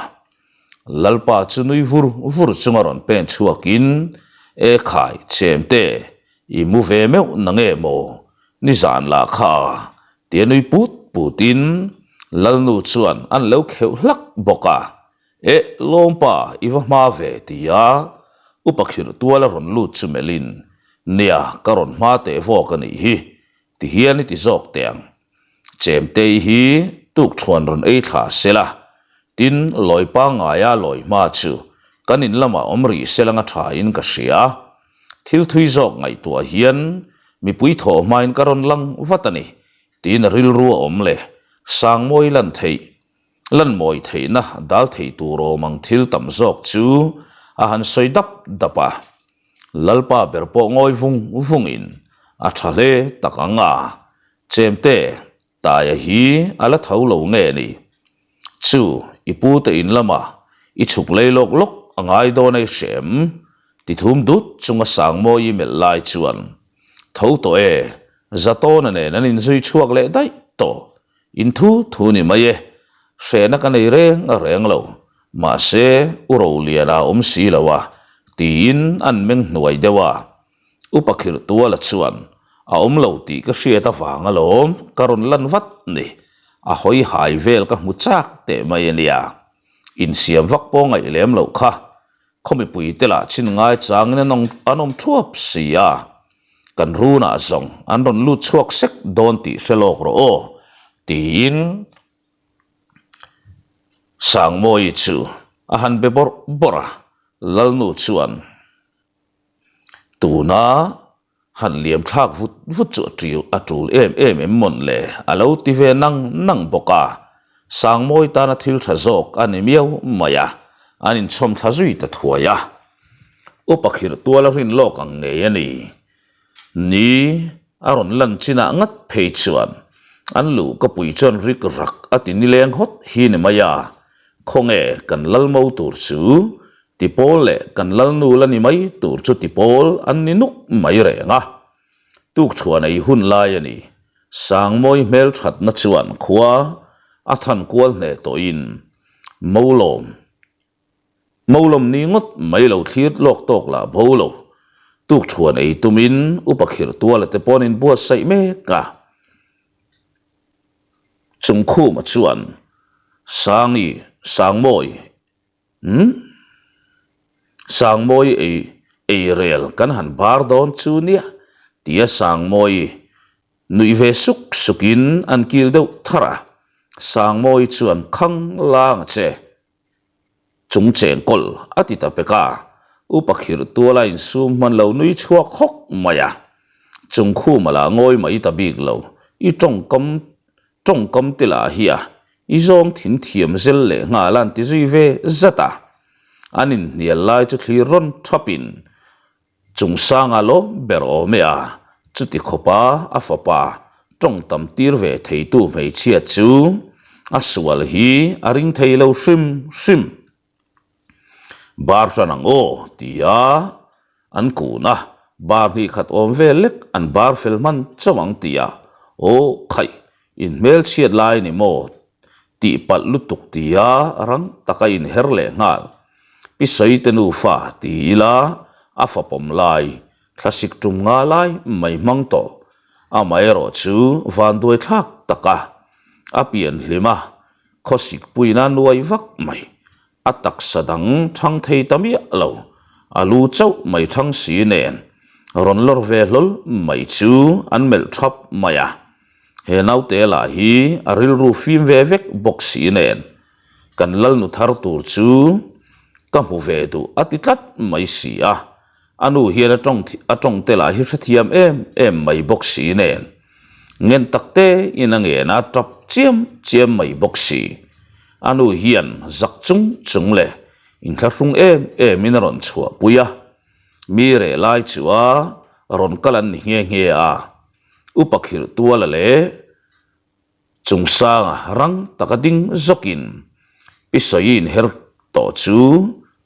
Lalpa chu nui vur vur chunga rawn pen chhuakin, E khai, chemte, i mu ve meuh na nge maw? Nizan lah kha a, tia nui put putin Lalnu chuan an lo kheuh hlak bawk a. Eh, Lawmpa, i va hma ve, tia Upa Khirh tuala rawn lut chu melhin, Nia, ka rawn hma teh vawk a nih hi, Ti hian i ti zawk teh ang. Chemtei hi tukṭhuan rawn ei thla sela, tin lawi pangngaia lawi hma chu kan in lamah awm rih sel anga ṭhain ka hria. Thil thui zawk ngaihtuah hian mipui thawh hmain ka rawn lang vat a ni, tiin a rilru a awm leh Sangmawi lan theih, lan mawi theihna dal thei tur awm ang thil tam zawk chu a han sawi dap dap a. Lalpa ber pawh ngawi vung vungin a tha hle tak ang a, Chemte, Taia hi a la tho lo nge ni? Chu, i pute in lamah i chhuk lei lawk lawk a ngai dawn a i hre em? Ti thum dut chunga Sangmawi melh lai chuan, Tho tawh e, Zatawna nen an inzui chhuak leh daih tawh. In thu thu ni mai e, hrehna ka nei reng a reng lo, mahse U Roliana a awm si lo a, tiin an meng hnuai deuh a. Upa Khirhtuala chuan, A awm lo tih ka hriat avang alawm, ka rawn lan vat ni, a hawi hai vel ka hmu chak teh mai a nia. Insiam vak pawh ngaih lem loh kha, khaw mipuite lah chin ngai changin an awm thuap si a. Kan runah zawng an rawn lut chhuak sek dawn tih hre lawk rawh aw, tiin Sangmawii chu a han be bawrh bawrh a, Lalnu chuan tuna han liam thlak vut vut chu a tul em em em mawn le a lo ti ve nang nang bawk a, Sangmawii tana thil tha zawk a ni miau mai a, an inchhawm thla zui ta thuai a. Upa khirh tual a rin lawk ang ngei a ni. Ni a rawn lan chinah ngat phei chuan an luh ka pui chuan rik rak a ti nileng hawt hi ni mai a, khawnge kan lal mo tur chu ti pawl leh kan lalnu la ni mai tur chu ti pawl an ni nuk mai reng a. Tukṭhuan ei hun lai a ni. Sangmawi hmelṭhatna chuan khua a than kual hneh tawhin Molawm Molawm ni ngawt mai lo thlir lawk tawk lah bo lo. Tukṭhuan ei tumin Upa Khirh Tuala te paw'n inbuatsaih mek a. Chungkhuma chuan, Sangi, Sangmawi, umm, Sangmawi ei ei rel kan han bar dawn chu nia, tia Sangmawi nuih ve suk sukin an kil deuh thar a. Sangmawi chuan khang lang a che. Chung cheng kawl a ti ta pek a, Upa khirh tuala insum hman lo nui chhuak hawk mai a. Chung khuma lah ngawi mai ta bik lo, i tawngkam tawngkam te lah hi a, i zawng thin thiam zel leh nghal a an ti zui ve zat a. An inhnial lai chu thlir rawn thapin Chungsanga lawm ber awm e a, chuti khawpa a fapa tawng tam tir ve theitu hmeichhia chu a sual hi a ring thei lo hrim hrim. Bar hran ang aw tia an kun a, bar hnih khat awm vel lek an bar fel hman chauh ang tia aw khaih in hmelchhiat lai ni maw tih palh lutuk tia rang taka inher leh nghal. Pi Sawite nufa ti ila a fapawm lai. Thlasik tum nga lai mai hmang tawh. Amaherawhchu vanduai thlak taka a pian hlim a, khawsik puina nuai vak mai. A taksa dang thang thei ta miah lo, a lu chauh mai thang si nen rawn lawr ve hlawl mai chu an melh thap mai a. He naute lah hi a rilru fim ve vek bawk si nen kan lalnu thar tur chu ka hmu ve duh a ti tlat mai si a, a nu hian a tawng a tawng te lah hi hrethiam em em mai bawk si nen ngen tak te in a ngen a tap chiam chiam mai bawk si. A nu hian zak chung chung leh inthlahrung em em in a rawn chhuah pui a, mi reh lai chu a rawn kal an ni nghe nghe a, upa khirh tuala leh Chungsanga rang taka ding zawkin Pi Sawi inher tawh chu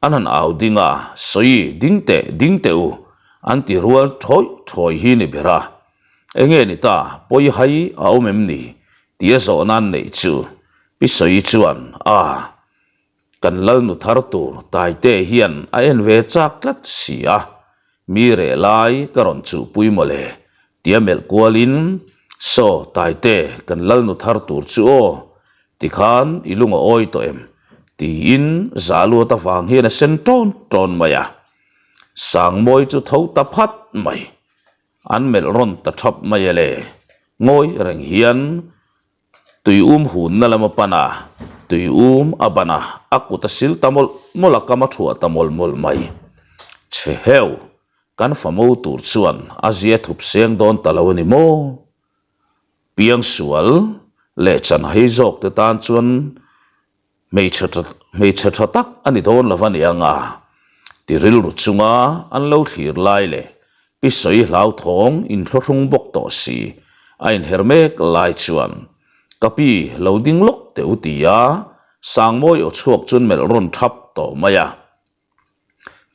an han au ding a, Sawi, ding teh, ding teh u, an ti rual thawi thawi hi ni ber a. Enge ni ta, pawi hai a awm em ni? tia zawhna an neih chu Pi Sawi chuan, A, kan Lalnu thar tur Taite hian a en ve chak tlat si a, Mi reh lai ka rawn chuhpui mawle, tia melh kualin, Saw, Taite, kan lalnu thar tur chu aw, tikhan i lung a awi tawh em? tiin Zaluat avang hian a sen ṭawn ṭawn mai a. Sangmawi chu tho ta phat mai. An melh rawn ta ṭhap mai a le. Ngawi reng hian Tui um hunna lam a pan a, tui um a ban a, a kut a sil ta mawlh mawlh a, kam a thuah ta mawlh mawlh mai. Chhe heu, kan famo tur chuan a zia thup seng dawn ta lo a ni maw? Piangsual leh chanhei zawk te tan chuan Hmeichhe tha hmeichhe tha tak a ni dawn lo a ni ang a, ti rilru chunga an lo thlir lai leh pi sawi hlauthawng inthlawhrung bawk tawh si a inher mek lai chuan ka pi lo ding lawk teh u ti a, Sangmawi aw chhuak chuan melh rawn thap tawh mai a.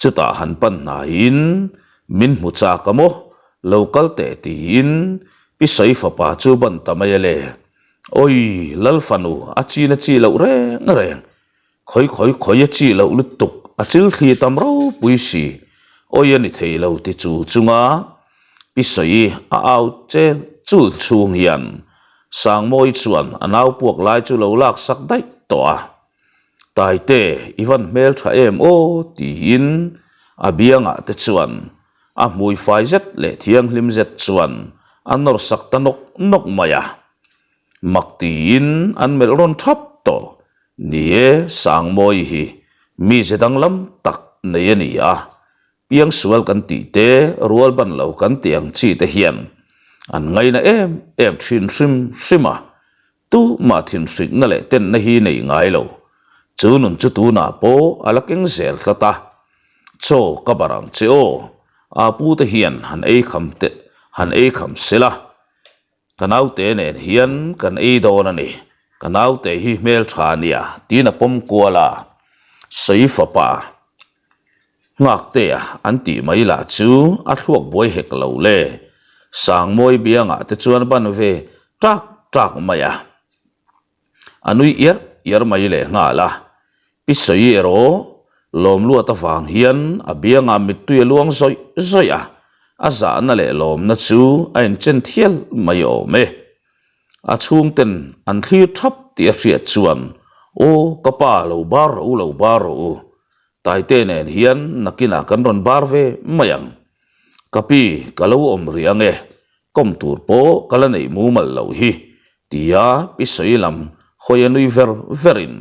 Chutah han pan hnaiin min hmu chak a maw? Lo kal teh tiin Pi Sawi fapa chu ban ta mai a le. Awi, Lal fanu, a chin a chi loh reng reng. Khawi khawi khawi a chi loh lutuk, a chil thli tam ropui si. Awi a ni thei lo ti chu chunga Pi Sawi a au chel chul chhung hian Sangmawi chuan a nau puak lai chu lo laksak daih tawh a. Taite, i van hmel tha em aw? tiin a biangah te chuan a hmui fai zet leh thianghlim zet chuan a nawr sak ta nawk nawk mai a. Mak tiin an melh rawn thap tawh. Ni e, Sangmawi hi mi ze danglam tak nei a ni a, Piangsual kan tih te, rual ban lo kan tih ang chi te hian an ngaina em em thin hrim hrim a, tumah thinhrikna leh tenna hi nei ngai lo. Chu nun chu tunah pawh a la keng zel tlat a. Chaw ka bar ang che aw, aa pu te hian han ei kham teh han ei kham sela. Ka naute nen hian kan ei dawn a ni, ka naute hi hmeltha a nia tiin a pawm kual a, Sawi fapa Nghaktea an tih mai lah chu a thluak buai hek lo le, Sangmawi biangah te chuan ban ve ṭak ṭak mai a. A nui iar iar mai leh nghal a, Pi Sawi erawh lawmluat avang hian a biangah mittui a luang zawih zawih a, a zahna leh lawmna chu a inchen thial mai awm e. A chhungten an thlir thap tih a hriat chuan, Aw ka pa lo bar rawh u lo bar rawh u, Taite nen hian nakinah kan rawn bar ve mai ang. Ka pi ka lo awm rih ang e, kawm tur pawh ka la neih mumal loh hi, tia pi sawi lam hawi a nui ver verin,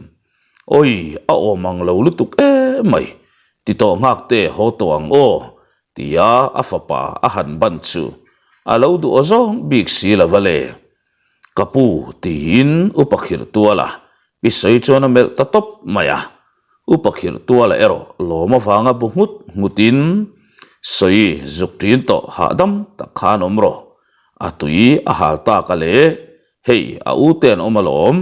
Awi, a awm ang lo lutuk emai, ti tawh nghak te haw tawh ang aw, tia a fapa a han ban chu a lo duh aw zawng bik si lo va le. Ka pu, tiin upa khirh tuala pi sawi chuan a melh ta tawp mai a. Upa khirh tuala erawh lawm avanga bu nghut nghutin, Sawi zuk ṭin tawh hahdam tak khan awm rawh, a tui a hal tak a le, hei a u te an awm alawm,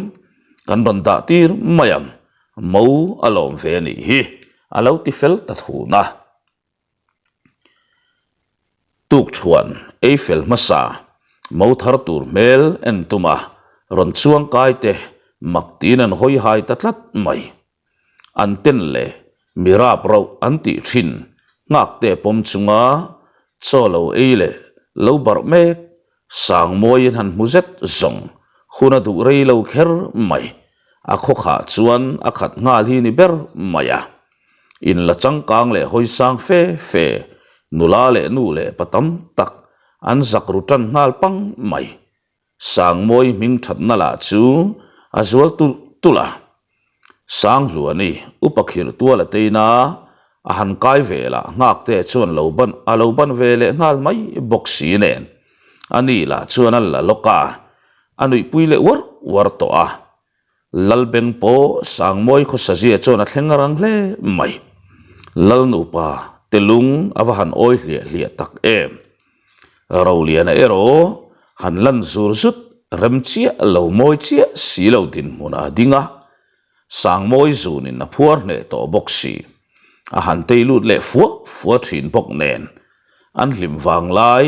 kan rawn dah tir mai ang, mo a lawm ve a nih hi, a lo ti fel ta thun a. Tukṭhuan ei fel hmasa, mo thar tur hmel en tum a, rawn chuang kai te mak tiin an hawi hai ta tlat mai. An ten leh mi rap rauh an tih thin nghak te pawm chunga. Chaw lo ei leh lo barh mek Sangmawiin han hmu zet zawng hun a duh rei lo kher mai. A khawkhah chuan a khat nghal hi ni ber mai a. In la changkang leh hawi sang fe fe, nula leh nu leh pa tam tak an zak ru tan nghal pang mai. Sangmawi hming thatna lah chu a zual tulh tulh a. Sanghluani upa khirh tual a teina a han kai ve lah nghakte chuan lo ban a lo ban ve leh nghal mai bawk si nen a ni lah chuan a la lawk a, a nuihpui leh uar uar tawh a. Lalbeng pawh Sangmawi khawsazia chuan a thleng rang hle mai. Lalnupa te lung a va han awi hliah hliah tak em. Roliana erawh han lan zur zut rem chiah lo mawi chiah si lo dinhmun a ding a, Sangmawi zunin a phuar hneh tawh bawk si. A han tei lut leh fua fua thin bawk nen an hlim vang lai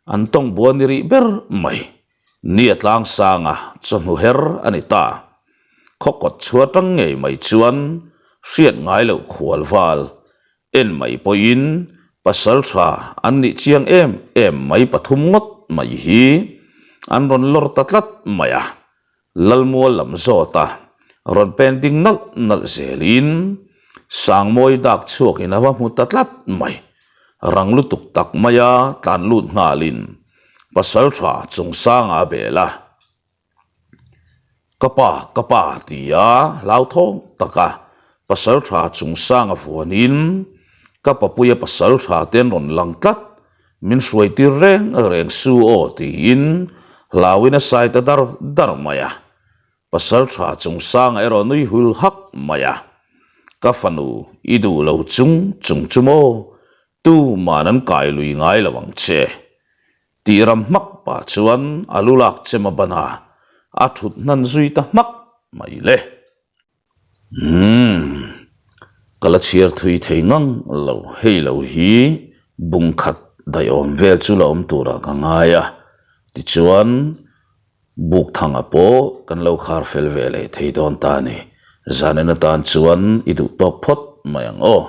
an tawng bua ni rih ber mai. Ni a tlang sang a, chawhnu her a ni ta. Khaw kawt chhuah tang ngei mai chuan hriat ngai loh khual val En mai pawhin pasal tha an nih chiang em em mai pathum ngawt mai hi an rawn lawr ta tlat mai a, Lalmual lam zawta rawn pen ding nalh nalh zelin Sangmawi dak chhuakin a va hmu ta tlat mai. Rang lutuk tak maia tlan lut nghalin pasal tha chungsanga a bel a. Ka pa, ka pa ti a hlauthawng tak a, pasal tha chungsanga vuanin ka papuia pasal tha te an rawn lang tlat, min hruai tir reng reng su aw tiin hlauin a sai ta dar dar mai a. Pasal tha chungsanga erawh nui hul hak mai a, Ka fanu i duh lo chung chung chu maw, tuman an kai lui ngai lo ang che. Tih ram hmak pah chuan a lu lak chem a ban a, a thut hnan zui ta hmak mai le. Umm, ka la chhiar thui thei ngang lo, hei lo hi bung khat daih awm vel chu la awm turah ka ngai a, tichuan buk thanga pawh kan lo khar fel ve leh thei dawn ta a ni. Zanin atan chuan i duh tawk phawt mai ang aw.